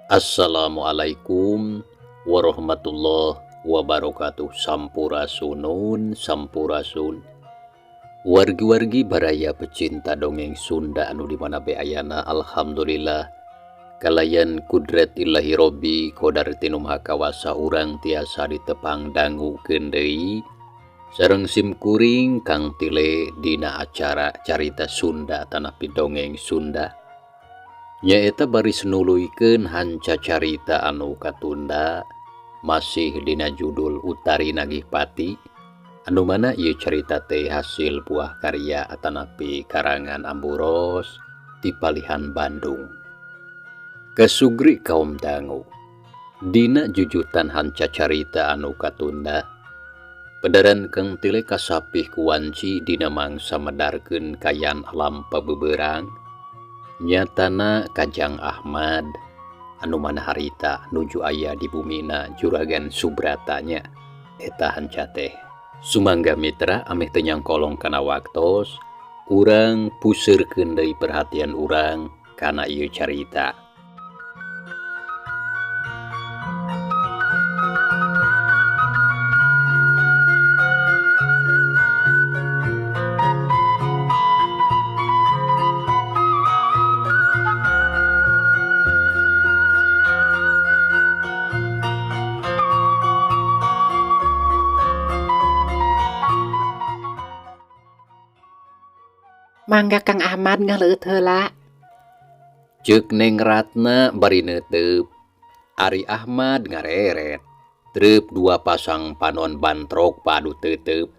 Assalamualaikum warahmatullahi wabarakatuh. Sampurasunun sampurasun. Wargi-wargi baraya pecinta dongeng Sunda anu di mana be ayana, alhamdulillah kalayan kudrat ilahi robbi kodar tinu maha kawasa urang tiasa ditepang dangukeun deui sareng simkuring Kang Tile dina acara carita Sunda tanah pidongeng Sunda. Nyaeta baris nuluykeun hanca carita anu katunda masih dina judul Utari Nagih Pati anu mana ieu carita teh hasil buah karya atanapi karangan Ambu Ros di Palihan Bandung. Kesugri kaum dangu dina jujutan hanca carita anu katunda pedaran Kang Tile kasapih kuwanci dina mangsa medarkeun kayan alam pabeberang nyatana Kajang Ahmad anu mana harita nuju aya di bumina Juragan Subratanya eta hanca teh. Sumangga mitra ameh teu nyangkolong kana waktos urang puseurkeun deui perhatian urang kana ieu carita. Mangga Kang Ahmad ngaleueut heula. Ceuk Neng Ratna bari neuteup. Ari Ahmad ngareret. Treup dua pasang panon bantrok padu teuteup.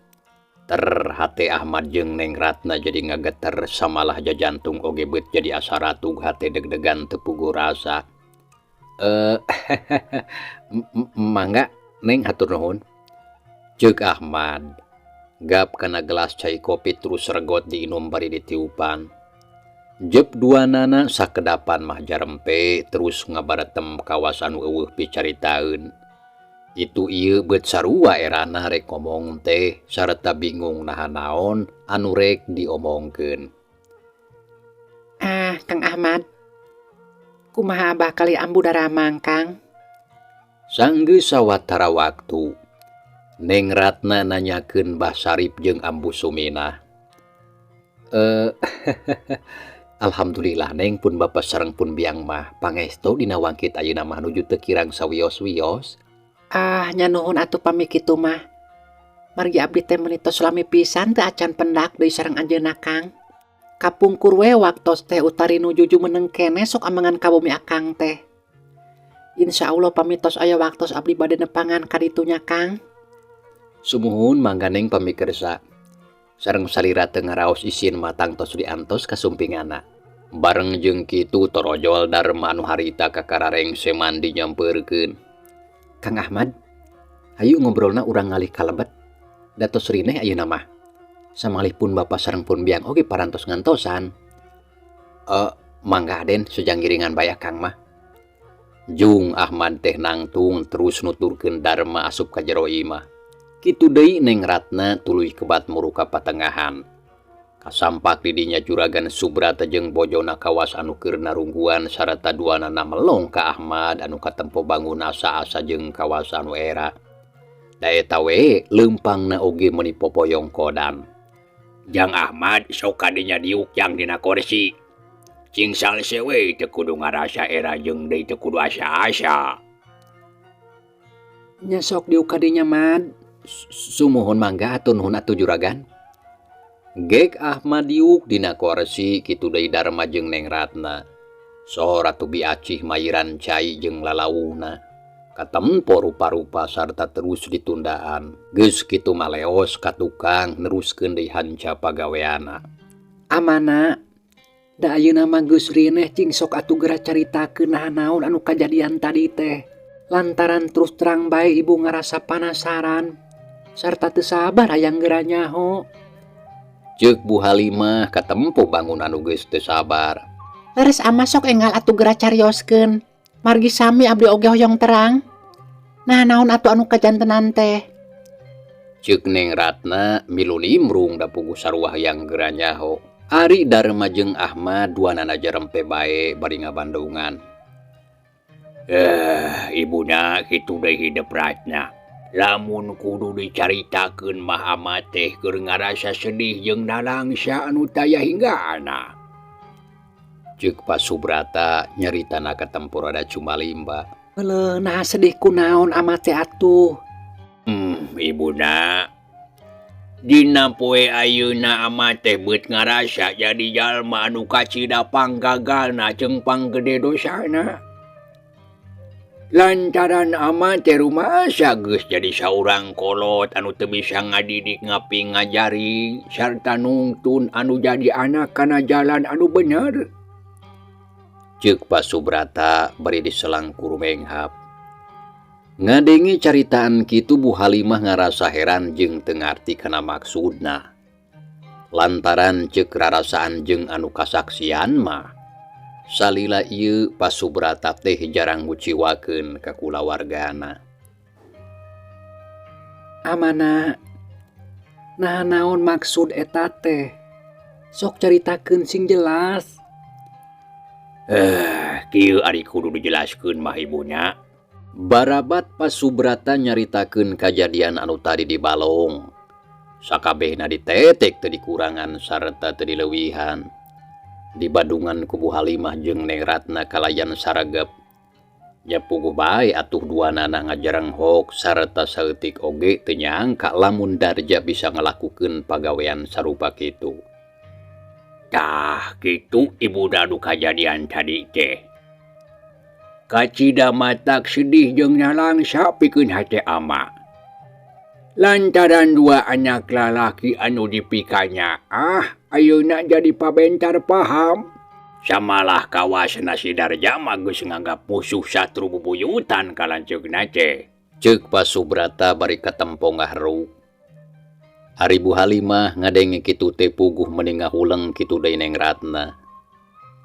Ter hate Ahmad jeung Neng Ratna jadi ngageter samalah jajantung oge beut jadi asa ratug hate deg-degan teu puguh rasa. Mangga Neng hatur nuhun. Ceuk Ahmad. Gap kana gelas cai kopi terus regot diinum bari ditiupan. Jep dua nana sakedapan mah jarempe terus ngabaretem kawasan eueuh picaritaeun. Itu ieu beut sarua erana rek ngomong teh sarta bingung naha naon anu rek diomongkeun. Ah, Kang Ahmad. Kumaha abah kali ambu daramang, Kang? Sanggeus sawatara waktu Neng Ratna nanyakeun Mbah Sarip jeung Ambu Suminah. Alhamdulillah Neng pun bapak sareng pun biang mah pangestu dina wangkit ayeuna mah nuju teu kirang sawios-wios. Ah, nya nuhun atuh pami kitu mah. Margi abdi teh meuni tos lami pisan teu acan pendak deui sareng anjeunna Kang. Kapungkur we waktos teh Utari nuju jumeneng keneh sok amengan ka bumi akang teh. Insyaallah pami tos aya waktos abdi bade nepangan ka ditunya Kang. Sumuhun mangga Neng pamikersa. Sareng salira teu ngaraos isin matang tos diantos kasumpingana. Bareng jeung kitu torojol Darma anu harita kakarareng seman dinyampeurkeun. Kang Ahmad, hayu ngobrolna urang ngalih ka lebet. Da tos rineh ayeuna mah. Samalih pun bapa sareng pun biang oge parantos ngantosan. Mangga Aden sejang ngiringan bae Kang mah. Jung Ahmad teh nangtung terus nuturkeun Darma asup ka jero imah. Kitu deui Neng Ratna tuluy kebat muruka patengahan. Kasampak di dinya Juragan Subrata jeung bojona kawas anu keur narungguan sarta duanana melong ka Ahmad anu katempo bangun asa-asa jeung kawas anu era. Da eta we leumpangna oge meuni popoyong kodan. Jang Ahmad sok kadinya diuk jang dina korsi. Cing salse we teu kudu ngarasa era jeung deui teu kudu asa-asa. Nya sok diuk kadinya, Mad. Sumuhun mangga atuh, nuhun atuh, juragan. Gek Ahmad diuk dina korsi, kitu deui Darma jeung Neng Ratna. Sohor atuh Bi Acih mairan cai jeung lalauhna. Katempo rupa-rupa sarta terus ditundaan. Geus kitu maleos ka tukang neruskeun deui hanca pagaweana. Amana da ayeuna mah geus rineh, cing sok atuh geura caritakeun naha naon anu kajadian tadi teh. Lantaran terus terang bae ibu ngarasa panasaran sarta teu sabar hayang geura nyaho. Ceuk Bu Halimah katempo bangun anu geus teu sabar. Leres, Ama, sok enggal atuh geura carioskeun. Margi sami abdi oge hoyong terang. Nah, naon atuh anu kajantenan teh? Ceuk Neng Ratna milu nimbrung da puguh sarua hayang geura nyaho. Ari Darma jeung Ahmad duanana jarempe bae bari ngabandungan. Eh, ibuna, kitu deui hidep Ratna. Lamun kudu dicaritakeun mah ama teh keur ngarasa sedih jeung nalangsa anu taya hinggana. Ceuk Pak Subrata nyaritana katempo rada cumalimba. Euleuh, nah sedih kunaon ama teh atuh? Ibuna. Dina poe ayeuna ama teh beut ngarasa jadi jalma anu kacida panggagalna jeung panggede dosana. Lantaran ama teh rumasa geus jadi saurang kolot anu teu bisa ngadidik, ngaping ngajaring sarta nungtun anu jadi anak kana jalan anu bener. Ceuk Pak Subrata bari diselang ku rumenghap. Ngadenge caritaan kitu, Bu Halimah ngarasa heran jeung teu ngarti kana maksudna. Lantaran ceuk rarasaan jeung anu kasaksian mah salila ieu Pak Subrata teh jarang nguciwakeun ka kulawargana. Amana, nah naon maksud eta teh? Sok caritakeun sing jelas. Eh, kieu ari kudu dijelaskeun mah, ibunya. Barabat Pak Subrata nyaritakeun kajadian anu tadi di balong. Sakabehna ditetek, teu dikurangan sarta teu dileuwihan. Dibandungan ku Bu Halimah jeung Neng Ratna kalayan saregep. Nya puguh bae atuh duanana ngajarenghok sarta saeutik oge teu nyangka lamun Darja bisa ngalakukeun pagawean sarupa kitu. Tah kitu, ibuna, nu kajadian tadi teh. Kacida matak sedih jeung nalangsa pikeun hate ama. Lantaran dua anak lalaki anu dipikanyaah ayeuna jadi pabentar paham. Samalah kawasna si Darja mah geus nganggap musuh satru bubuyutan ka lanceukna teh. Ceuk Pak Subrata bari katempo ngahruk. Ari Bu Halimah ngadenge kitu teh puguh meuni ngahuleng, kitu deui Neng Ratna.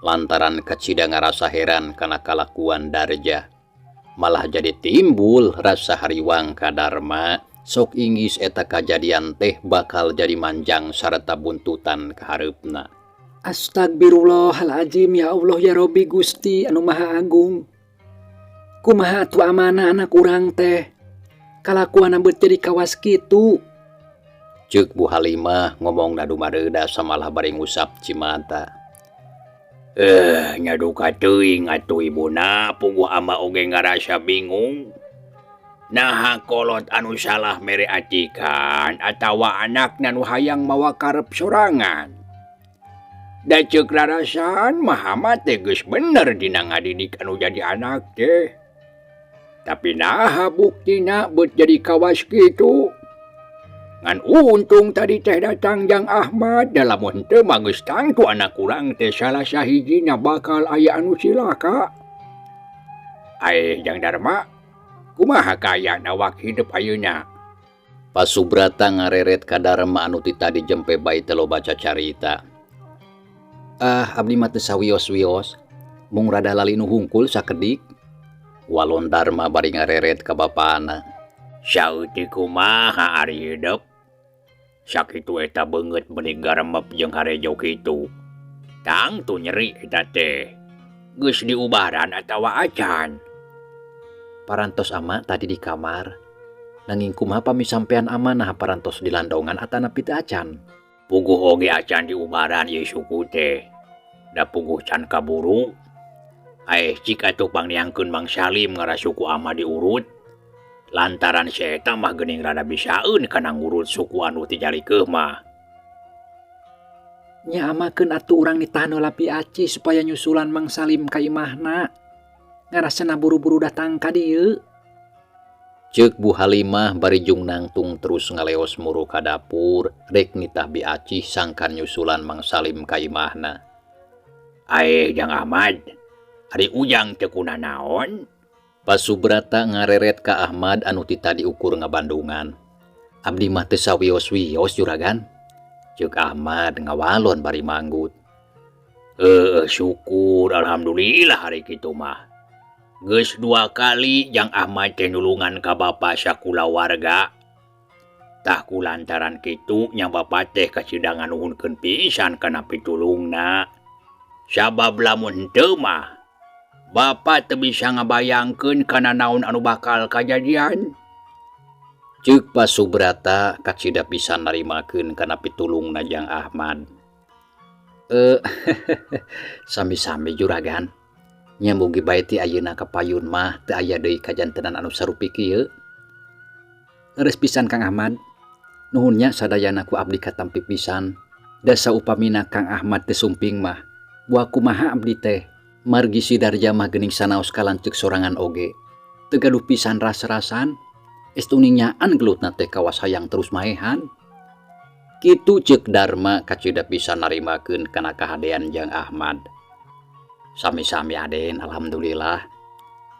Lantaran kacida ngarasa heran kana kalakuan Darja. Malah jadi timbul rasa hariwang ka Darma, sok inggis eta kajadian teh bakal jadi manjang sarta buntutan ka hareupna. Astagfirullahaladzim, ya Allah, ya Robbi, Gusti anu Maha Agung. Kumaha atuh amana, anak urang teh kalakuan beut jadi kawas kitu? Ceuk Bu Halimah ngomong dumareuda samalah bari ngusap cimata. Eh, nya duka teuing atuh, ibuna, puguh ama oge ngarasa bingung. Naha kolot anu salah mere atikan atawa anakna nu hayang mawa karep sorangan? Da ceuk rarasaan mah ama teh geus bener dina ngadidik anu jadi anak teh. Tapi naha buktina beut jadi kawas kitu? Ngan untung tadi teh datang Jang Ahmad, da lamun teu mah geus tangtu anak urang teh salah sahijina bakal aya anu cilaka. Aeh, Jang Darma, kumaha kaayaan awak hidup ayeuna? Pak Subrata ngareret ka Darma anu ti tadi jempe bae teu loba carita. Ah, abdi mah teu sawios-wios, mung rada lalinu hungkul sakedik. Walon Darma bari ngareret ka bapana. Saeutik kumaha ari hidup? Sakitu eta beungeut meuni garemep jeung harejo kitu. Tangtu nyeri eta teh. Geus diubaran atawa acan? Parantos, Ama, tadi di kamar. Nanging kumaha pami sampean, Ama, nah parantos dilandongan atanapi teu acan? Puguh oge acan diubaran ieu suku teh. Da puguh can kaburu. Aeh cik atuh pangniangkeun Mang Salim ngarasuku suku ama diurut. Lantaran si eta mah geuning rada bisaeun kana ngurut suku anu ti jalikeuh mah. Nya amakeun atuh urang nitah heula Bi Acih supaya nyusulan Mang Salim ka imahna. Ngarasana buru-buru datang ka dieu. Ceuk Bu Halimah bari jung nangtung terus ngaleos muru ka dapur rek nitah Bi Acih sangkan nyusulan Mang Salim ka imahna. Aeh Jang Ahmad, ari Ujang teu kunanaon? Pak Subrata ngareret ka Ahmad anu ti tadi ukur ngabandungan. Abdi mah teu sawios-wios juragan. Ceuk Ahmad ngawalon bari manggut. Syukur alhamdulillah hari kitu mah. Geus 2 kali Jang Ahmad teh nulungan ka bapa sakulawarga. Tah kulantaran kitu nya bapa teh kacida nganuhunkeun pisan kana pitulungna. Sabab lamun henteu mah bapa teu bisa ngabayangkeun kana naon anu bakal kajadian. Ceuk Pak Subrata kacida pisan narimakeun kana pitulungna Jang Ahmad. Sami-sami juragan. Nya mugi bae ti ayeuna ka payun mah teu aya deui kajantenan anu sarupi kieu. Leres pisan Kang Ahmad. Nuhun nya sadayana ku abdi katampi pisan. Da saupamina Kang Ahmad teu sumping mah, buah kumaha abdi teh. Margi si Darja mah geuning sanaos kalanceuk sorangan oge. Teu gaduh pisan ras-rasan. Estu nyaan gelutna teh kawas hayang terus maehan. Kitu ceuk Darma kacida pisan narimakeun kana kahadean Jang Ahmad. Sami-sami aden, alhamdulillah.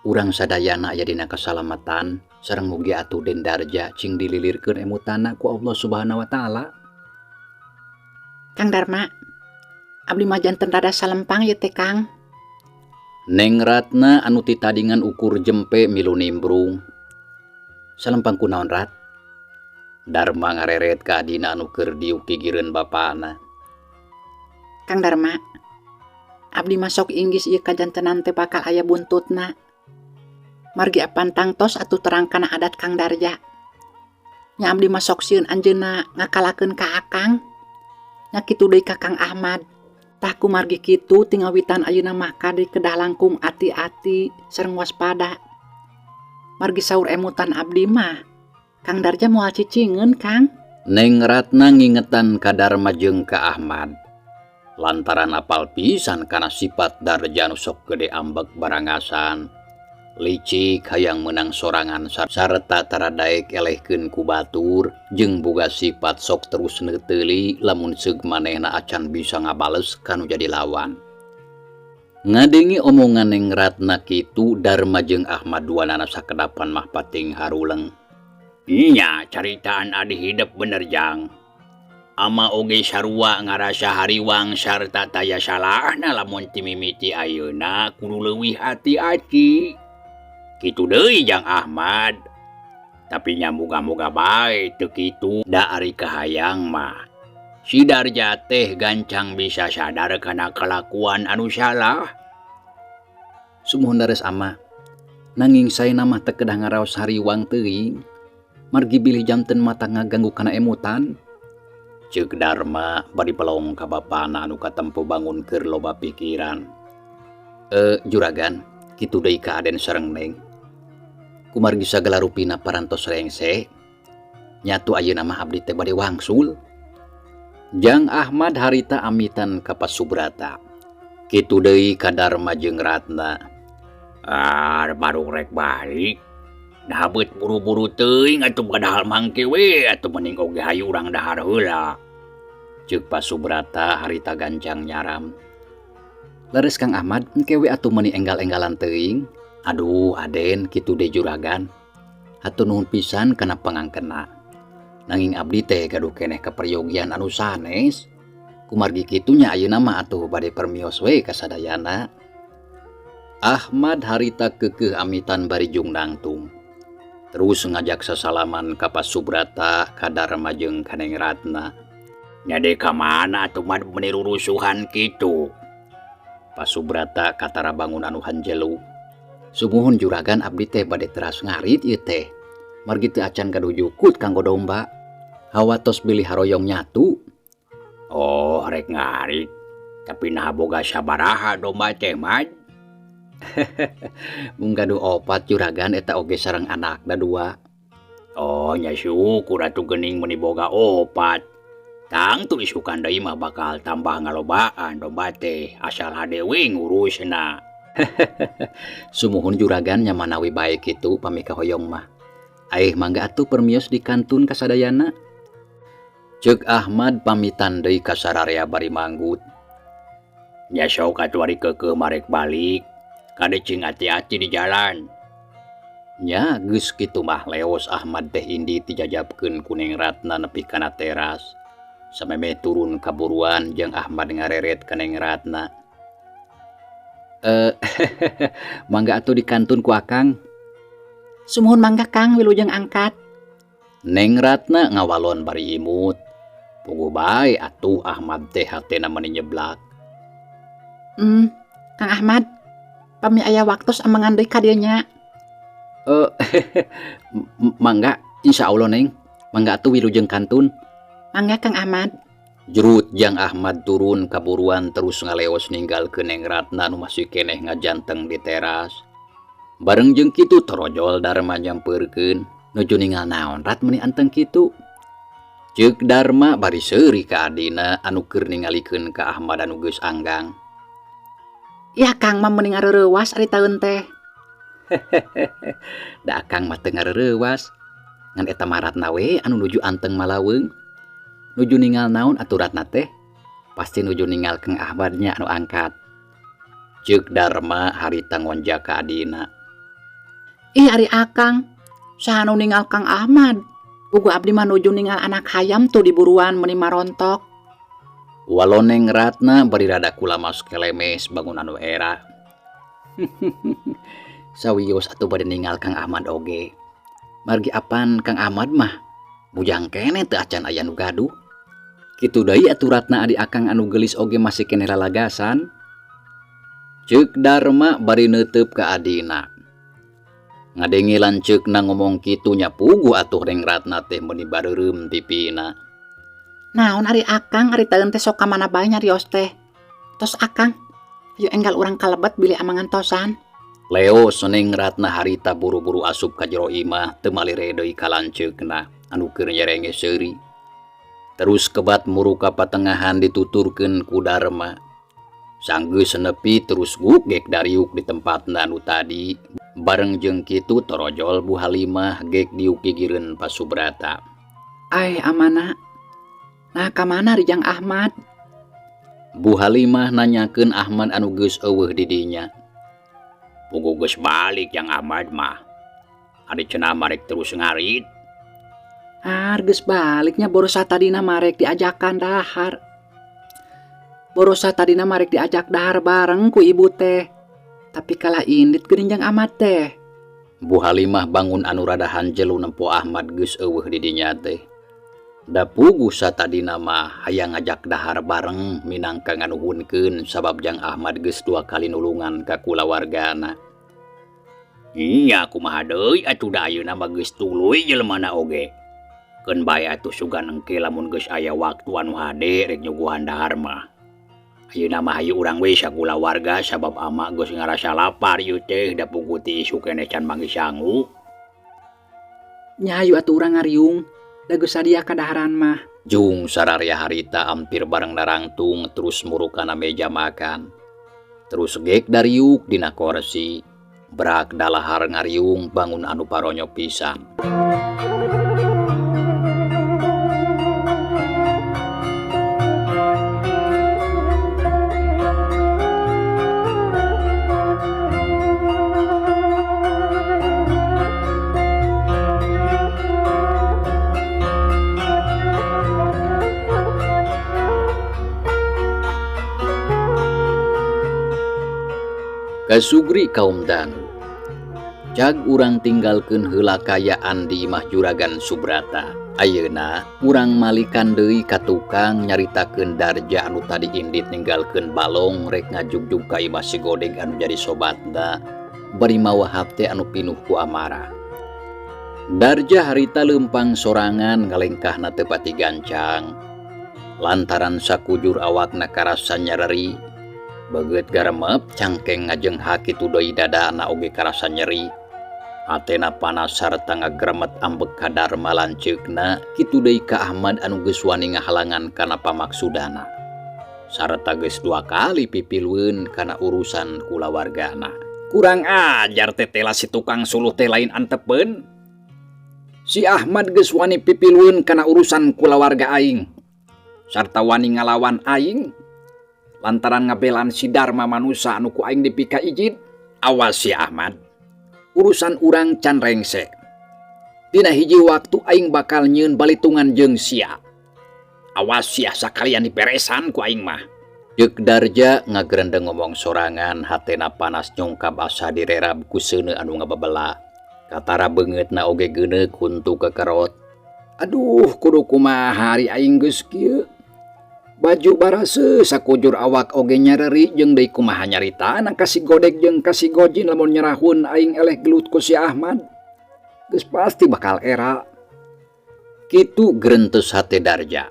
Urang sadayana aya dina kasalamatan sareng mugi atuh Den Darja cing dililirkeun emutana ku Allah Subhanahu wa taala. Kang Darma, abdi mah janten rada salempang ieu teh Kang. Neng Ratna anu ti tadingan ukur jempe milu nimbrung. Salempang kunaon Rat? Darma ngareret ka adina anu keur diuk gigireun bapana. Kang Darma, abdi mah sok inggis ieu kajantenan teh bakal aya buntutna. Margi apan tangtos atuh terang kana adat Kang Darja. Nya abdi mah sok sieun anjeunna ngakalakeun ka Akang. Nya kitu deui ka Kang Ahmad. Tah kumargi kitu tingawitan ayeuna mah kade kedah langkung ati-ati sareng waspada. Margi saur emutan abdi mah Kang Darja moal cicingeun Kang. Neng Ratna ngingetan ka Darma jeung ka Ahmad. Lantaran apal pisan kana sifat Darja nu sok gede ambek barangasan. Licik hayang menang sorangan sarta taradaek elehkeun ku batur jeung boga sifat sok terus neuteuli lamun seug manehna acan bisa ngabales kanu jadi lawan. Ngadengi omongan Neng Ratna kitu Darma jeung Ahmad duanana sakedapan mah pating haruleng. Nya caritaan adi hidep bener Jang. Ama oge sarua ngarasa hariwang sarta taya salahna lamun ti mimiti ayeuna kudu leuwih hati-hati. Kitu deui Jang Ahmad. Tapi nya muga-muga bae teu kitu da ari kahayang mah. Si Darja teh gancang bisa sadar kana kalakuan anu salah. Sumuhun dares ama. Nanging saena mah teu kedah ngaraos hariwang teuing. Margi bilih janten mata ngaganggu kana emutan. Ceuk Darma bari pelong ka bapana anu katempo bangun keur loba pikiran. Juragan, kitu deui ka Aden sareng Neng. Kumargi sagala rupina parantos rengse. Nyatu ayeuna mah abdi teh bade wangsul. Jang Ahmad harita amitan ka Pak Subrata. Kitu deui ka Darma jeung Ratna. Ah, baru rek balik. Nah, beut buru-buru teuing atuh padahal mangke we atuh mending oge hayu urang dahar heula. Ceuk Pak Subrata harita gancang nyaram. Leres Kang Ahmad engke we atuh meuni enggal-enggalan teuing. Aduh, Aden kitu deui juragan. Hatur nuhun pisan kana pangangkena. Nanging abdi teh gaduh keneh kaperyogian anu sanes. Kumargi kitu nya ayeuna mah atuh bade permios we kasadayana. Ahmad harita keukeuh amitan bari jung nangtung. Terus ngajak sasalaman ka Pak Subrata, ka Darma jeung ka Neng Ratna. Nya deui ka mana atuh mah meuni rurusuhan kitu. Pak Subrata katara bangun anu hanjelu. Sumuhun juragan abdi teh bade teras ngarit ieu teh. Margi teu acan gaduh jukut kanggo domba. Hawa tos bilih haroyong nyatu. Oh, rek ngarit. Tapi naha boga sabaraha domba teh, Mad? Mung gaduh opat juragan eta oge sareng anakna dua. Oh, nya syukur atuh geuning meuni boga opat. Tangtu isukan deui mah bakal tambah ngalobaan domba teh asal hade we ngurusna. Sumuhun juragan nya manawi bae kitu pami kahoyong mah. Aih mangga atuh permios di kantun kasadayana. Ceuk Ahmad pamitan deui ka sararea bari manggut. Nya sok atuh ari keukeuh marek balik. Kade cing hati-hati di jalan. Nya geus kitu mah leos Ahmad teh indi dijajabkeun ku Neng Ratna nepi kana teras. Samemeh turun kaburuan jeung Ahmad ngareret ka Neng Ratna. Mangga atuh dikantun ku Akang. Sumuhun mangga Kang wilujeng angkat. Neng Ratna ngawalon bari imut. Puguh bae atuh Ahmad teh hatena meuni nyeblak. Kang Ahmad, pami aya waktos amengan deui ka dieu nya. Mangga insyaallah Neng. Mangga atuh wilujeng kantun. Mangga Kang Ahmad. Jurut jang Ahmad turun kaburuan terus ngaleos ninggalkeun Neng Ratna nu masih keneh ngajanteng di teras. Bareng jeung kitu torojol Darma nyampeurkeun, nuju ningal naon Rat meuni anteng kitu. Ceuk Darma bari seuri ka adina anu keur ningalikeun ka Ahmad anu geus anggang. Ya Kang mah meuni ngareurewas ari taeun teh. Da Akang mah teu ngareurewas. Ngan eta mah Ratna we anu nuju anteng malaweung. Nuju ningal naon atuh Ratna teh? Pasti nuju ningal Kang Ahmadnya anu angkat. Ceuk Darma harita ngonjak ka adina. Ih ari Akang, saha nu ningal Kang Ahmad? Puguh abdi mah nuju ningal anak hayam tuh di buruan meuni marontok. Waloneng Ratna bari rada kulamas kelemes bangun anu era. Sawios atuh bade ningal Kang Ahmad oge. Margi apan Kang Ahmad mah bujang keneh teu acan aya nu gaduh. Kitu deui atuh Ratna adi Akang anu geulis oge masih keneh lalagasan. Ceuk Darma bari neuteup ka adina. Ngadenge lanceukna ngomong kitu nya puguh atuh Neng Ratna teh meuni bareureum tipina. Naon ari Akang ari taeun teh sok ka mana bae nyarios teh. Tos Akang, hayu enggal urang kalebet bilih amangan tosan. Leo Neng Ratna harita buru-buru asup ka jero imah teu malire deui ka lanceukna anu keur nyerenge seuri. Terus kebat muru ka patengahan dituturkeun ku Darma. Sanggeus nepi terus gugek dariuk di tempatna anu tadi. Bareng jeung kitu torojol Bu Halimah gek diuk gigireun Pasubrata. Ai amana. Nah ka mana Rijang Ahmad? Bu Halimah nanyakeun Ahmad anu geus eueuh di dinya. Puguh geus balik Jang Ahmad mah. Ari cenah marek terus ngarit. Ar geus baliknya borosa tadina marek diajakan dahar. Borosa tadina marek diajak dahar bareng ku ibu teh. Tapi kalah indit geuning Jang Ahmad teh. Bu Halimah bangun anu rada hanjelu nempo Ahmad geus eueuh di dinya teh. Da puguh satadina mah hayang ngajak dahar bareng minangka nganuhunkeun sabab Jang Ahmad geus 2 kali nulungan ka kulawargana. Iya kumaha deui atuh da ayeuna mah geus tuluy jelema oge. Keun bae atuh sugan engke lamun geus aya waktu anu hade rek nyuguhan dahar mah. Ayeuna mah hayu urang we sakulawarga sabab ama geus ngarasa lapar ieu teh da puguh ti isuk keneh can manggih sangu. Nya hayu atuh urang ngariung. Da geus sadia kadaharan mah. Jung sararea harita ampir bareng narangtung terus murukana meja makan. Terus gek dariuk dina korsi. Brak dalahar ngariung bangun anu paronyo pisan. Kasugri kaum Danu. Cag urang tinggalkeun heula kayaan di imah Juragan Subrata. Ayeuna urang malikan deui ka tukang nyaritakeun Darja anu tadi indit ninggalkeun balong rek ngajugjug ka imah si Godeg anu jadi sobatna bari mawa hate anu pinuh ku amarah. Darja harita leumpang sorangan ngalengkahna teu pati gancang. Lantaran sakujur awakna karasa nyereri. Beungeut garemep cangkeng ngajenghak kitu deui dadana oge karasa nyeri. Hatena panas sarta ngagremet ambek ka Darma lanceukna kitu deui ka Ahmad anu geus wani ngahalangan kana pamaksudana. Sarta geus dua kali pipilueun kana urusan kulawargana. Kurang ajar tetela si tukang suluh teh lain antepeun. Si Ahmad geus wani pipilueun kana urusan kulawarga aing. Sarta wani ngalawan aing lantaran ngabelaan si Darma manusa anu ku aing dipika ijid. Awas si Ahmad. Urusan urang can rengse. Dina hiji waktu aing bakal nyieun balitungan jeung sia. Awas sia sakalian diperesan ku aing mah. Ceuk Darja ngagrendeng ngomong sorangan hatena panas nyongkab asa direrab ku seuneu anu ngababela. Katara beungeutna oge geuneuk huntu kekerot. Aduh, kudu kumaha ari aing geus kieu. Baju baraseuh sakujur awak oge nyereri jeung deui kumaha nyaritana ka si Godeg jeung ka si Gojin lamun nyerahun aing eleh gelut ku si Ahmad. Geus pasti bakal era. Kitu grentes hate Darja.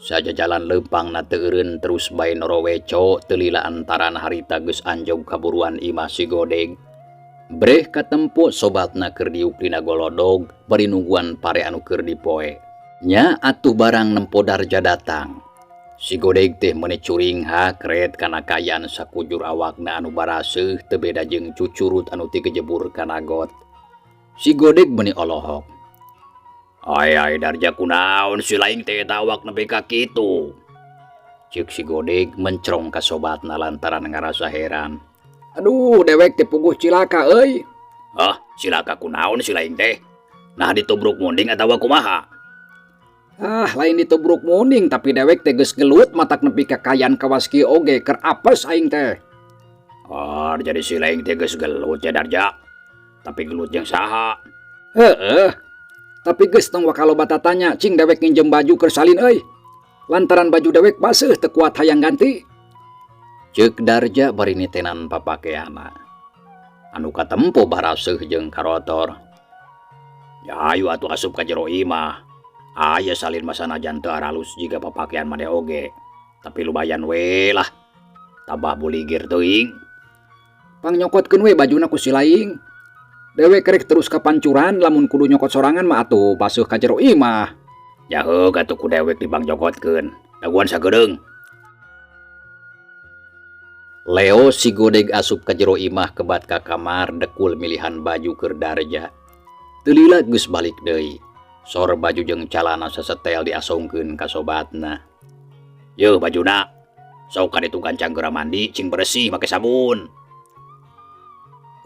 Sajajalan leumpangna teu eureun terus bae noroweco teu lila antaran harita geus anjog kaburuan imah si Godeg. Breh katempo sobatna keur diuk dina golodog bari nungguan pare anu keur dipoe. Nya atuh barang nempo Darja datang. Si Godeg teh meuni curinghak ret kana kaayaan sakujur awakna anu baraseuh teu beda jeung cucurut anu tigejebur kana got. Si Godeg meuni olohok. Ay ay Darja kunaon si laing teh eta awak nepi ka kitu. Ceuk si Godeg mencrong ka sobatna lantaran ngarasa heran. Aduh, dewek teh puguh cilaka euy. Hah, cilaka kunaon si laing teh? Nah ditubruk munding atawa kumaha? Ah, lain ditubruk munding tapi dewek teh geus gelut matak nepi ka kaayaan kawas kieu oge keur apes aing teh. Oh, jadi si laing teh geus gelut ya Darja. Tapi gelut jeung saha? Heeh. Tapi geus tong waka loba tatanya cing dewek nginjem baju keur salin euy. Lantaran baju dewek baseuh teu kuat hayang ganti. Ceuk Darja bari nitenan papakeanna. Anu katempo baraseuh jeung karotor. Ya ayu atuh asup ka jero imah. Aya salin mah sanajan teu aralus jiga papakean maneh oge. Tapi lumayan we lah. Tabah buligir teuing. Pangnyokotkeun we bajuna ku si laing. Dewek rek terus ka pancuran lamun kudu nyokot sorangan mah atuh baseuh ka jero imah. Ya heuh atuh ku dewek dipangnyokotkeun. Daguan sagedeung. Leo si Godeg asup ka jero imah kebat ka kamar dekul milihan baju keur Darja. Teu lila geus balik deui. Sor baju jeung calana sasetel diasongkeun ka sobatna. Yeuh bajuna. Sok ka ditu gancang geura mandi cing beresih make sabun.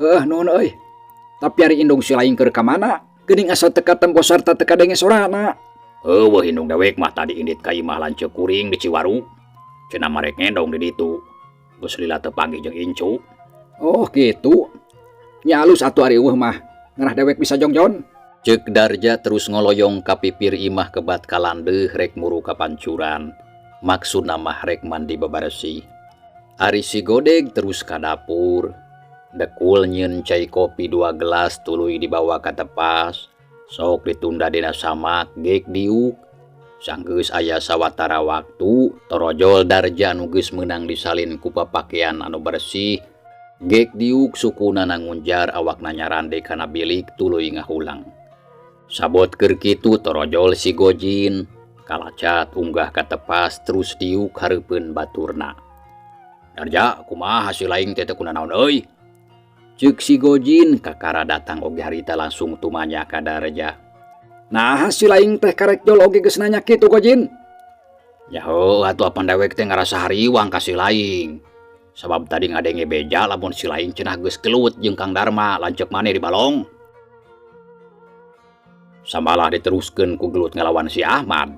Heuh nuhun euy. Tapi ari indung si laing keur ka mana? Geuning asa teu katempo sarta teu kadenge sorana. Eueuh indung dewek mah tadi indit ka imah lanceuk kuring di Ciwaru. Cenah marek ngendong di ditu. Geus lila teu panggih jeung incu. Oh kitu. Nya alus atuh ari eueuh mah. Ngarah dewek bisa jongjon. Ceuk Darja terus ngoloyong ka pipir imah kebat kalandeuh rek muru ka pancuran. Maksudna mah rek mandi bebersih. Ari si Godeg terus ka dapur. Dekul nyieun cai kopi 2 gelas tuluy dibawa ka tepas. Sok ditunda dina samak geek diuk. Sanggeus aya sawatara waktu, torojol Darja nu geus meunang disalin ku papakean anu bersih. Geek diuk sukuna nangunjar awakna nyarande kana bilik tuluy ngahulang. Sabot keur kitu torojol si Gojin, kalacat unggah ka tepas terus diuk hareupeun baturna. Darja, kumaha si laing teh teu kunanaon euy? Ceuk si Gojin kakara datang oge harita langsung tumanya ka Darja. Nah, si laing teh karek jol oge geus nanya kitu Gojin. Ya heuh atuh apan dewek teh ngarasa hariwang ka si laing. Sabab tadi ngadenge beja lamun si laing cenah geus gelut jeung Kang Darma lanceuk maneh di balong. Samalah diteruskeun ku gelut ngalawan si Ahmad.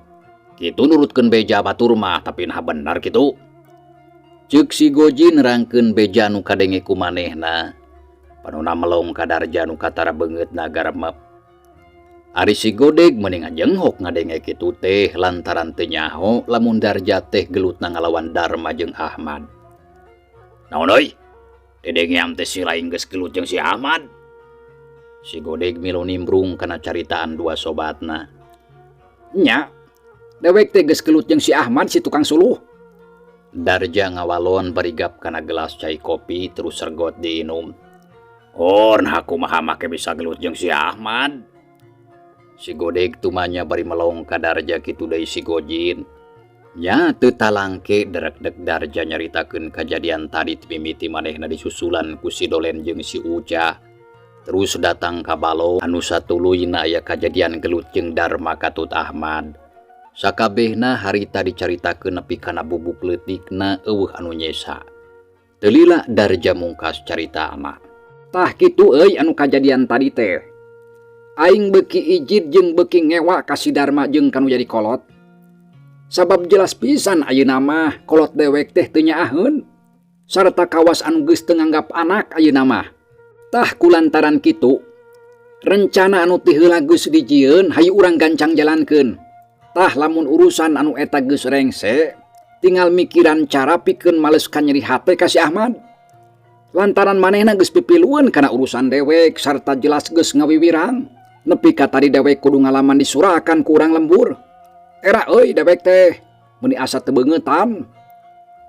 Kitu nurutkeun beja batur mah tapi nah bener kitu. Ceuk si Gojin nerangkeun beja nu kadenge ku manehna. Panona melong ka Darja nu katara beungeutna garemep. Ari si Godeg meni ngajenghok ngadenge kitu teh lantaran teu nyaho lamun Darja teh gelutna ngalawan Darma jeung Ahmad. Naon euy? Dedengeam teh si laing geus gelut jeung si Ahmad. Si Godeg milu nimbrung kana caritaan dua sobatna. Nya. Dewek teh geus gelut jeung si Ahmad, si tukang suluh. Darja ngawalon bari gap kana gelas cai kopi, terus sergot diinum. Oh, nah, kumaha make bisa gelut jeung si Ahmad? Si Godeg tumanya bari melong ka Darja, kitu deui si Gojin. Nya teu talangke derek-dek Darja nyaritakeun kajadian tadi ti mimiti manehna disusulan ku si Dolen jeung si Uca. Terus datang ka balong anu satuluyna aya kajadian gelut jeung Darma katut Ahmad. Sakabehna harita dicaritakeun nepi kana bubuk leutikna, euweuh anu nyesa. Teu lila Darja mungkas caritana. Tah, kitu euy anu kajadian tadi teh. Aing beuki ijid jeung beuki ngewa ka si Darma jeung kanu jadi kolot. Sabab jelas pisan ayeuna mah kolot dewek teh teu nyaaheun sarta kawas anu geus teu nganggap anak ayeuna mah. Tah, kulantaran kitu, rencana anu ti heula geus dijieun hayu urang gancang jalankeun. Tah, lamun urusan anu eta geus rengse, tinggal mikiran cara pikeun males kanyeri hate ka si Ahmad. Lantaran manehna geus pipilueun kana urusan dewek sarta jelas geus ngawiwirang. Nepi ka tadi dewek kudu ngalaman disurakan ku urang lembur. Era euy dewek teh, meuni asa teu beungeutan.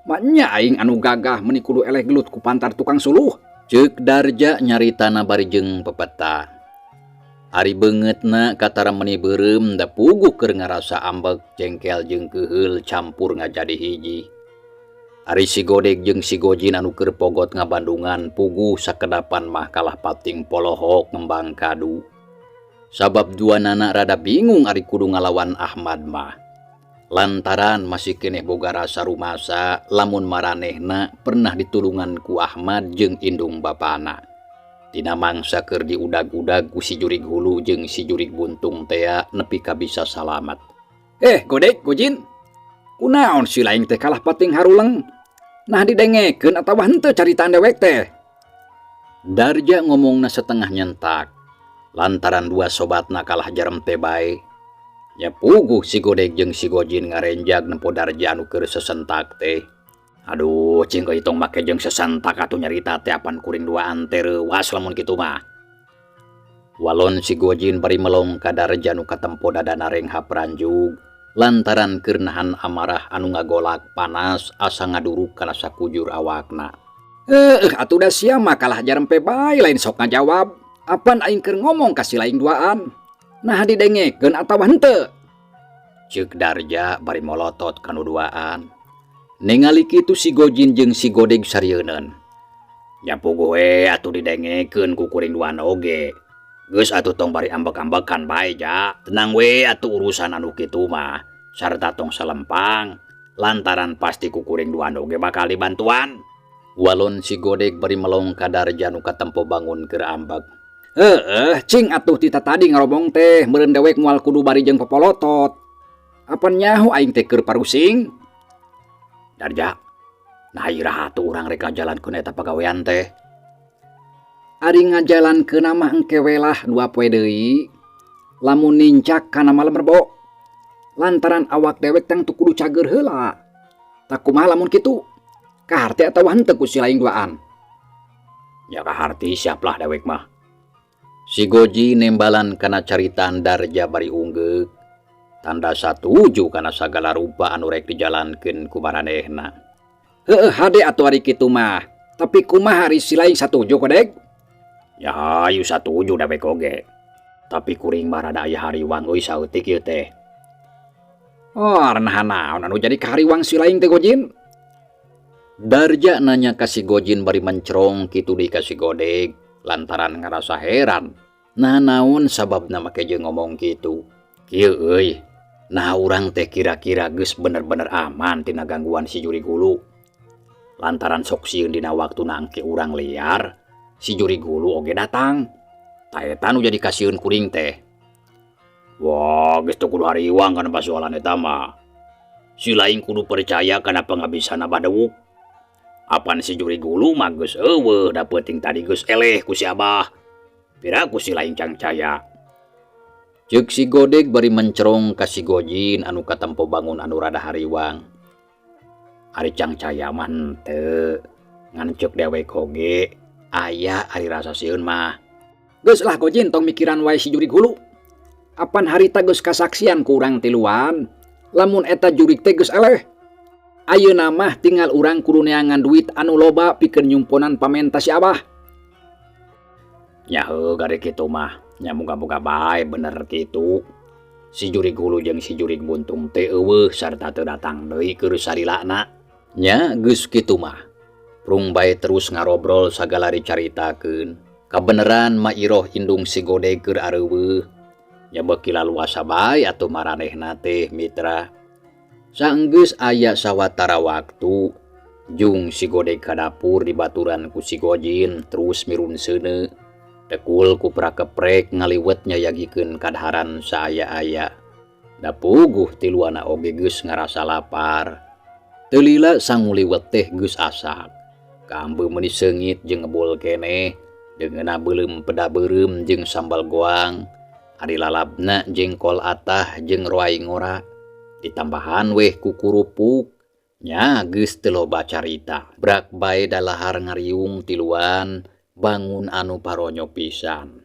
Maenya aing anu gagah meuni kudu eleh gelut ku pantar tukang suluh. Ceuk Darja nyaritana bari jeung pepeta. Ari beungeutna katara meuni beureum, da puguh keur ngarasa ambek, jengkel jeung keuheul campur ngajadi hiji. Ari si Godeg jeung si Gojin anu keur pogot ngabandungan puguh sakedapan mah kalah pating polohok ngembang kadu. Sabab duanana rada bingung ari kudu ngalawan Ahmad mah. Lantaran masih keneh boga rasa rumasa lamun maranehna pernah ditulungan ku Ahmad jeung indung bapana. Dina mangsa keur diudag-udag ku si jurig hulu jeung si jurig buntung tea nepi ka bisa salamat. Eh, Godeg, Gojin. Kunaon si laing teh kalah pating haruleng? Nah, didengekeun atawa henteu caritaan dewek teh? Darja ngomongna setengah nyentak. Lantaran dua sobatna kalah jaremte bae. Nya puguh si Godeg jeung si Gojin ngarenjag nempo Darja anu keur sesentak teh. Aduh, cing euy, tong make jeung sesentak atuh nyarita teh, apan kuring duaan teh reuwas lamun kitu mah. Walon si Gojin bari melong ka Darja nu katempo dadana renghap ranjug lantaran keur nahan amarah anu ngagolak panas asa ngaduruk kana sakujur awakna. Eh, atuh da sia mah kalah jarempe bae, lain sok ngajawab. Apan aing keur ngomong ka si laing duaan? Nah, didengekeun atawa henteu? Ceuk Darja bari molotot kanu duaan. Ningali kitu si Gojin jeung si Godeg sarieun. Nya puguh we atuh didengekeun ku kuring duaan oge. Geus atuh, tong bari ambek-ambekan bae ja. Tenang we atuh urusan anu kitu mah. Sarta tong salempang lantaran pasti ku kuring duaan oge bakal dibantuan. Walon si Godeg bari melong ka Darja nu katempo bangun keur ambek. Heeh, cing atuh tita tadi ngarobong teh meureun dewek moal kudu bari jeung popolotot. Apan nyaho aing teh keur parusing? Darja, nah, iraha atuh urang rek ngajalankeun eta pagawean teh? Ari ngajalankeun mah engke we lah 2 poe deui. Lamun nincak kana malem Rebo. Lantaran awak dewek tangtu kudu cager heula. Tah, kumaha lamun kitu? Kaharti atawa henteu ku si laing duaan? Ya kaharti, siaplah dewek mah. Si Goji nembalan kana caritaan Darja bari unggeuk. Tanda satuju kana sagala rupa anu rek dijalankeun ku maranehna. Heeh, hade atuh ari kitu mah. Tapi kumaha ari si laing satuju, Kodeg? Ya hayu satuju dewek oge. Tapi kuring mah rada aya hariwang euy saeutik ieu teh. Oh, naha naon anu jadi kahariwang si laing teh, Gojin? Darja nanya ka si Gojin bari mencrong kitu deui ka si Godeg lantaran ngarasa heran. Nah, naon sababna make jeung ngomong kitu? Kieu euy. Nah, urang teh kira-kira geus bener-bener aman tina gangguan si jurig hulu. Lantaran sok sieun dina waktu nangke urang liar, si jurig hulu oge datang. Tah, eta nu jadi kasieun kuring teh. Wah, geus teu kudu hariwang kana pasoalan eta mah. Si laing kudu percaya kana pangabisan Abah Dewuk. Apan si jurig hulu mah geus euweuh, da peuting tadi geus eleh ku si Abah. Piraku si laing cangcaya? Ceuk si Godeg bari mencerong ka si Gojin anu katempo bangun anu rada hariwang. Ari cangcaya mah henteu, ngan ceuk dewek oge aya ari rasa sieun mah. Geus lah, Gojin, tong mikiran wae si jurig hulu. Apan harita geus kasaksian ku urang tiluan. Lamun eta jurig teh geus eleh. Ayeuna mah tinggal urang kudu neangan duit anu loba pikeun nyumponan pamenta si Abah. Nya heuh gari kitu mah, nya muga-muga bae bener kitu. Si jurig hulu jeung si jurig buntung teh eueuh sarta teu datang deui keur salilana. Nya geus kitu mah. Prung bae terus ngarobrol sagala dicaritakeun. Kabeneran Ma Iroh indung si Godeg keur areuweuh. Nya beuki laluasa bae atuh maranehna teh mitra. Saenggeus aya sawatara waktu, jung si Godeg ka dapur dibaturan ku si Gojin terus mirun seuneu. Tekul ku prakeprek ngaliwet nyayagikeun kadaharan saaya-aya. Da puguh tiluana oge geus ngarasa lapar. Teu lila sangu liwet teh geus asak. Kaambeum meuni seungit jeung ngebul keneh, deungeunna beuleum peda beureum jeung sambal goang. Ari lalabna jengkol atah jeung roai ngora. Ditambahan weh ku kurupuk. Nya geus teu loba carita. Brak bae dalahar ngariung tiluan bangun anu paronyo pisan.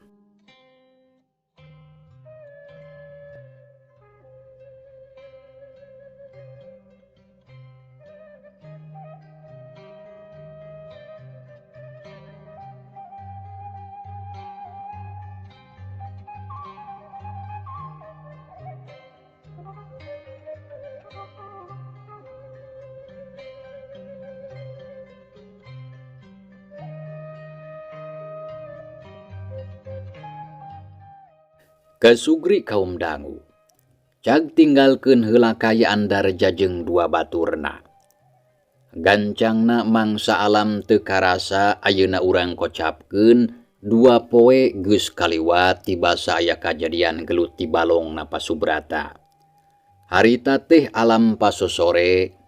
Kasugri kaum dangu. Cag tinggalkeun heula kaayaan Darja jeung dua baturna. Gancangna mangsa alam teu karasa ayeuna urang kocapkeun dua poe geus kaliwat tibasa aya kajadian gelut di balongna Pasubrata. Harita teh alam pasosore.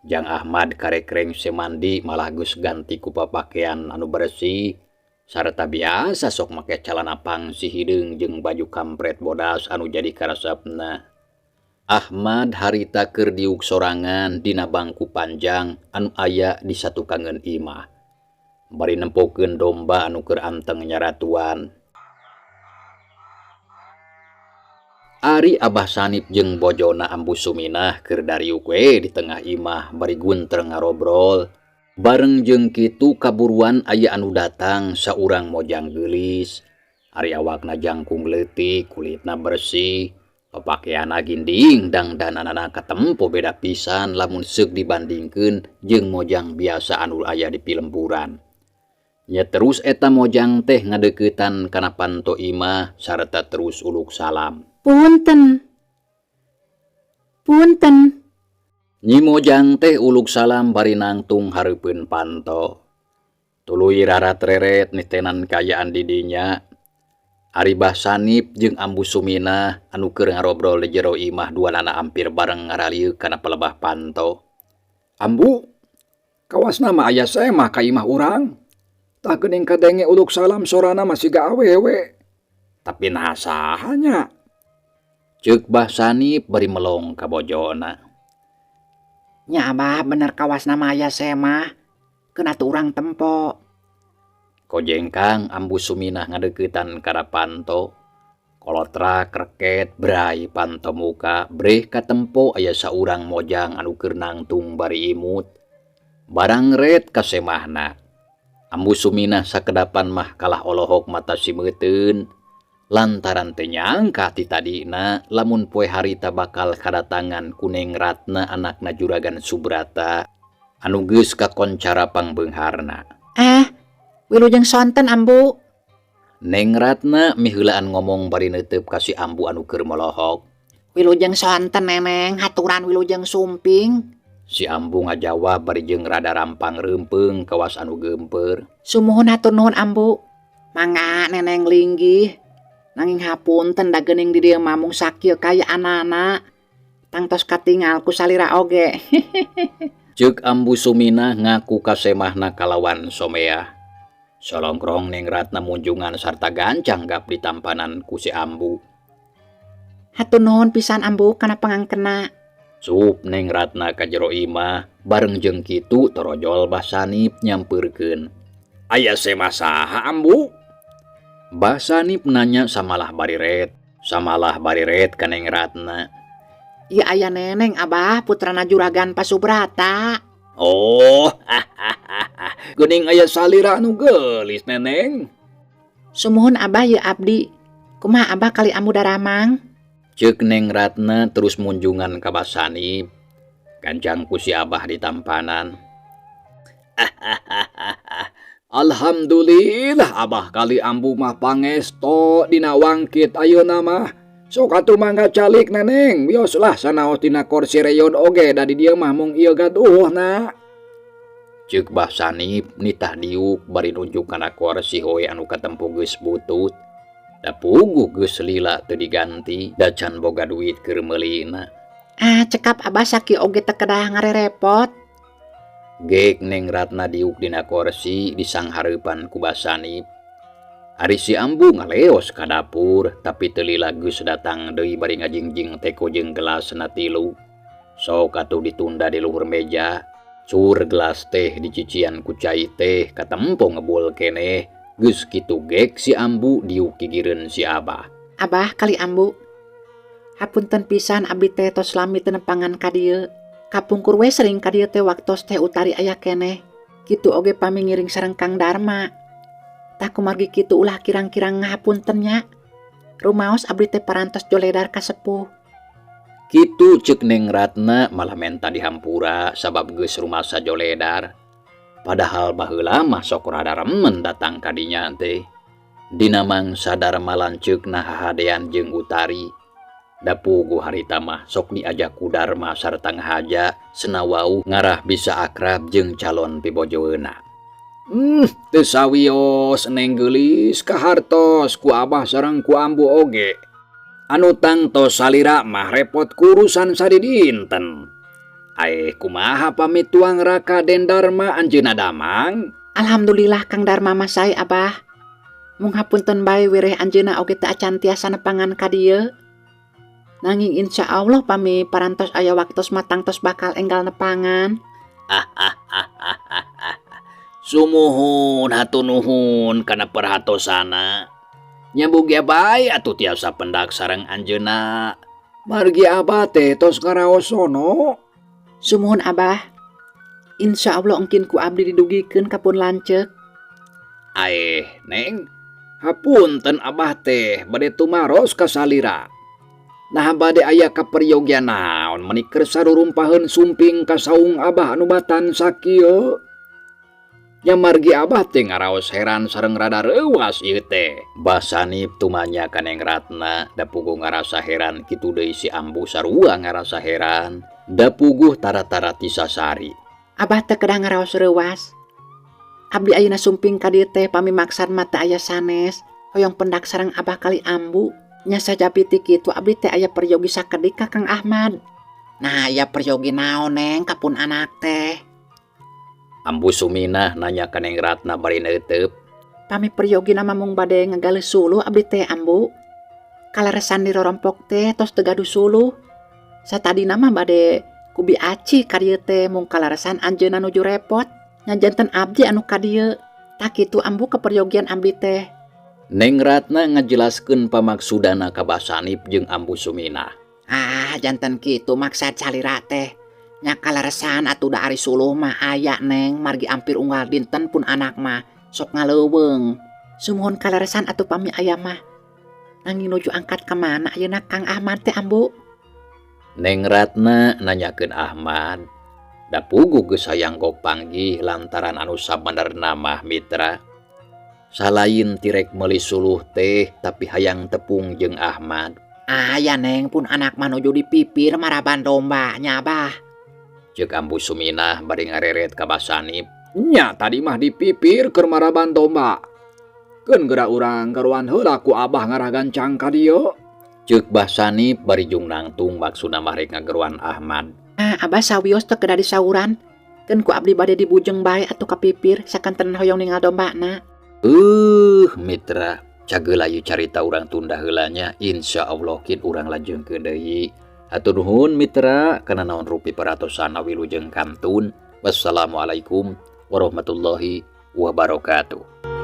Jang Ahmad karek rengse mandi malah geus ganti ku papakean anu bersih. Sarta biasa sok make calana pangsi hideung jeung baju kampret bodas anu jadi karesepna. Ahmad harita keur diuk sorangan dina bangku panjang anu aya di satukangeun imah. Bari nempokeun domba anu keur anteng nyaratuan. Ari Abah Sanip jeung bojona Ambu Suminah keur dariuk we di tengah imah bari guntreng ngarobrol. Bareng jeung kitu kaburuan aya anu datang saurang mojang geulis. Ari awakna jangkung leutik, kulitna bersih, papakeanna ginding dangdananana katempo beda pisan lamun seuk dibandingkeun jeung mojang biasa anu aya di pilemburan. Nya terus eta mojang teh ngadeuketan kana panto imah sarta terus uluk salam. Punten. Punten. Nyi Mojang teh uluk salam bari nangtung hareupeun panto. Tuluy rarat-reret nitenan kaayaan di dinya. Ari Bah Sanip jeung Ambu Suminah anu keur ngarobrol di jero imah duanana ampir bareng ngaralieu kana pelebah panto. Ambu, kawasna mah aya semah ka imah urang. Tah geuning kadenge uluk salam sorana mah siga awewe. Tapi naha saha nya? Ceuk Bah Sanip bari melong ka bojona. Nya Abah bener kawasna mah aya semah. Keun atuh urang tempo. Kojengkang Ambu Suminah ngadeuketan kana panto. Kolotrak reket brai panto muka breh katempo aya saurang mojang anu keur nangtung bari imut. Barang ret ka semahna. Ambu Suminah sakedapan mah kalah olohok mata simeuteun. Lantaran teu nyangka ti tadina lamun poe harita bakal kadatangan ku Neng Ratna anakna Juragan Subrata anu geus kakoncara pangbeungharna. Wilujeng sonten Ambu. Neng Ratna miheulaan ngomong bari neuteup ka si Ambu anu keur molohok. Wilujeng sonten Neneng, haturan wilujeng sumping. Si Ambu ngajawab bari jeung rada rampang reumpeung kawas anu geumpeur. Sumuhun hatur nuhun Ambu. Mangga Neneng linggih. Nanging hapunten da geuning di dieu mah mung sakieu kaayaanana. Tangtos katingal ku salira oge. Ceuk Ambu Suminah ngaku kasemahna kalawan someah. Solongkrong Neng Ratna munjungan sarta gancang gap ditampanan ku si Ambu. Hatur nuhun pisan Ambu kana pangangkena. Sup Neng Ratna ka jero imah bareng jeung kitu torojol Bah Sanip nyampeurkeun. Aya semah saha Ambu? Bah Sanip nanya samalah bariret, samalah bariret ka Neng Ratna. Ieu aya Neneng, Abah, putrana Juragan Pasubrata. Oh, geuning aya salira anu geulis, Neneng. Sumuhun, Abah, ieu abdi. Kumaha Abah kali Ambu daramang? Ceuk Neng Ratna terus munjungan ka Bah Sanip. Gancang ku si Abah ditampanan. Alhamdulillah, Abah kali Ambu mah pangesto dina wangkit ayeuna mah. Sok atuh mangga calik, Neneng, wios lah sanaos dina korsi reyon oge, da di dieu mah mung ieu gaduhna. Ceuk Bah Sanip nitah diuk bari nunjuk kana korsi hoe anu katempo geus butut. Da puguh geus lila teu diganti, da can boga duit keur meulina. Ah, cekap Abah, sakieu oge teu kedah ngarerepot. Gek Neng Ratna diuk dina korsi disanghareupan ku Bah Sanip. Ari si Ambu ngaleos ka dapur, tapi teu lila geus datang deui bari ngajingjing teko jeung gelasna tilu. Sok atuh ditunda di luhur meja. Cur gelas teh dicician ku cai teh katempo ngebul keneh. Geus kitu gek si Ambu diuk gigireun si Abah. Abah kali Ambu. Hapunten pisan, abdi teh tos lami teu nepangan ka dieu. Kapungkur we sering ka dieu teh waktos Teh Utari aya keneh. Kitu oge pami ngiring sareng Kang Darma. Tah, kumargi kitu ulah kirang-kirang ngahapunten nya. Rumaos abdi teh parantos joledar ka sepuh. Kitu ceuk Neng Ratna malah menta dihampura sabab geus rumasa joledar. Padahal baheula mah sok rada remen datang ka dinya teh. Dina mangsa Darma lanceukna hahadean jeung Utari. Da puguh harita mah sok diajak ku Darma sarta ngahaja sena wau ngarah bisa akrab jeung calon pibojoeuna. Teu sawios, Neng geulis, kahartos ku Abah sareng ku Ambu oge. Anu tangtos salira mah repot ku urusan sadidinten. Aeh, kumaha pami tuang raka Den Darma, anjeunna damang? Alhamdulillah, Kang Darma mah sae, Abah. Mung hapunten bae, wireh anjeunna oge teu acan tiasa nepangan ka dieu. Nanging insya Allah pami parantos aya waktos mah tangtos bakal enggal nepangan. Sumuhun, hatur nuhun kana perhatosana. Nya mugia bae atuh tiasa pendak sareng anjeunna. Margi Abah teh tos ngaraos sono. Sumuhun, Abah. Insya Allah engkin ku abdi didugikeun ka pun lanceuk. Aeh, Neng. Hapunten, Abah teh bade tumaros ka salira. Nah, bade aya kaperyogian naon meuni keur sarurumpaheun sumping ka saung Abah anu batan sakieu? Nya margi Abah teh ngaraos heran sareng rada reuwas ieu teh. Bah Sanip tumanya ka Neng Ratna, da puguh ngarasa heran, kitu deui si Ambu sarua ngarasa heran. Da puguh tara-tara tisasari. Abah teu kedah ngaraos reuwas. Abdi ayeuna sumping ka dieu teh pami maksad mah teu aya sanes, hoyong pendak sareng Abah kali Ambu. Nya sajabi ti kitu abdi teh aya peryogi sakedik ka Kang Ahmad. Nah, aya peryogi naon, Neng, ka pun anak teh? Ambu Suminah nanya ka Neng Ratna bari neuteup. Pami peryogi mah mung bade ngagaleuh suluh abdi teh, Ambu. Kaleresan di rorompok teh tos teu gaduh suluh. Satadina mah bade ku Bi Aci ka dieu teh, mung kaleresan anjeunna nuju repot. Nya janten abdi anu ka dieu. Tah kitu, Ambu, keperyogian abdi teh. Neng Ratna ngajelaskeun pamaksudana ka Bah Sanip jeung Ambu Suminah. Ah, janten kitu maksad salira teh. Nya kaleresan atuh, da ari suluh mah aya, Neng, margi ampir unggal dinten pun anak mah sok ngaleuweung. Sumuhun kaleresan atuh pami aya mah. Nanging nuju angkat ka mana ayeuna Kang Ahmad teh, Ambu? Neng Ratna nanyakeun Ahmad. Da puguh geus hayang gok panggih lantaran anu sabenerna mah, mitra, salain ti rek meuli suluh teh, tapi hayang tepung jeung Ahmad. Aya, Neng, pun anak mah nuju di pipir maraban domba nya, Abah. Ceuk Ambu Suminah bari ngareret ka Bah Sanip. Nya tadi mah di pipir keur maraban domba. Keun geura urang geruan heula ku Abah ngarah gancang ka dieu. Ceuk Bah Sanip bari jung nangtung, maksudna mah rek ngageruan Ahmad. Ah, Abah sawios teu kedah disauran. Keun ku abdi bade dibujeng bae atuh ka pipir sakantenan hoyong ningal dombana. Mitra, cageula ieu carita urang tunda heula nya, insyaallah kin urang lajengkeun deui. Hatur nuhun, mitra, kana naon rupi perhatosana, wilujeng kantun. Wassalamualaikum warahmatullahi wabarakatuh.